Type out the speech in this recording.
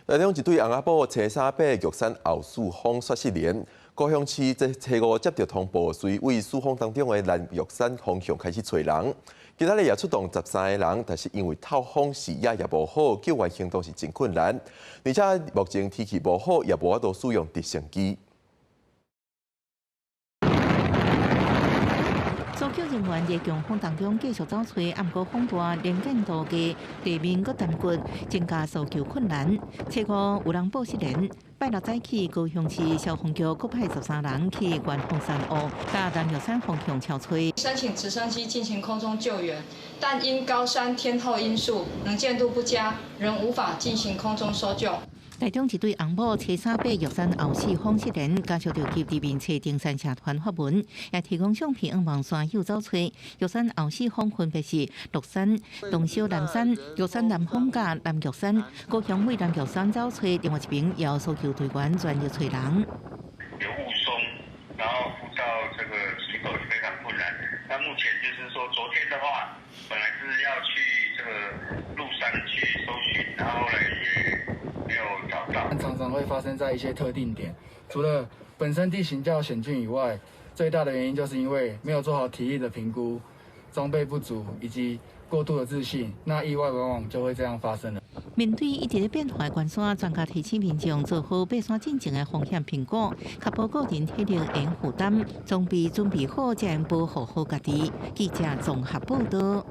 台中一對翁仔某初三爬玉山後四峰煞失聯，高雄市這初五接著通報，隨位四峰當中的南玉山方向開始揣人。今仔日也出動13個人，但是因為透風視野也無好，救援行動是真困難。而且目前天氣無好，也無法度使用直升機。搜救人員佇強風當中繼續走揣，毋過風大，能見度低，地面閣沉骨，增加搜救困難。初五有人報失聯，拜六早起高雄市消防局閣派13人去元峰山屋，佮南玉山方向搜揣。申請直升機進行空中救援，但因高山天候因素，能見度不佳，仍無法進行空中搜救。台中一對翁某初三爬玉山後四峰失聯，家屬就佇地面揣登山社團發文，也提供相片向望山友走揣。玉山後四峰分別是鹿山、東小南山、玉山南峰佮南玉山。高雄為南玉山走揣，另外一邊由搜救隊員專業揣人。有霧凇，然後呼到這個起手非常困難。那目前就是說，昨天的話，本來是要去這個鹿山去搜尋，然後後來也沒有找到。常常會發生在一些特定點，除了本身地形較險峻以外，最大的原因就是因為沒有做好體力的評估、裝備不足以及過度的自信，那意外往往就會這樣發生了。面對一直變化的懸山，專家提醒民眾做好爬山進前的風險評估，確保個人體力會用負擔，裝備準備好，才能保護好家己。記者綜合報道。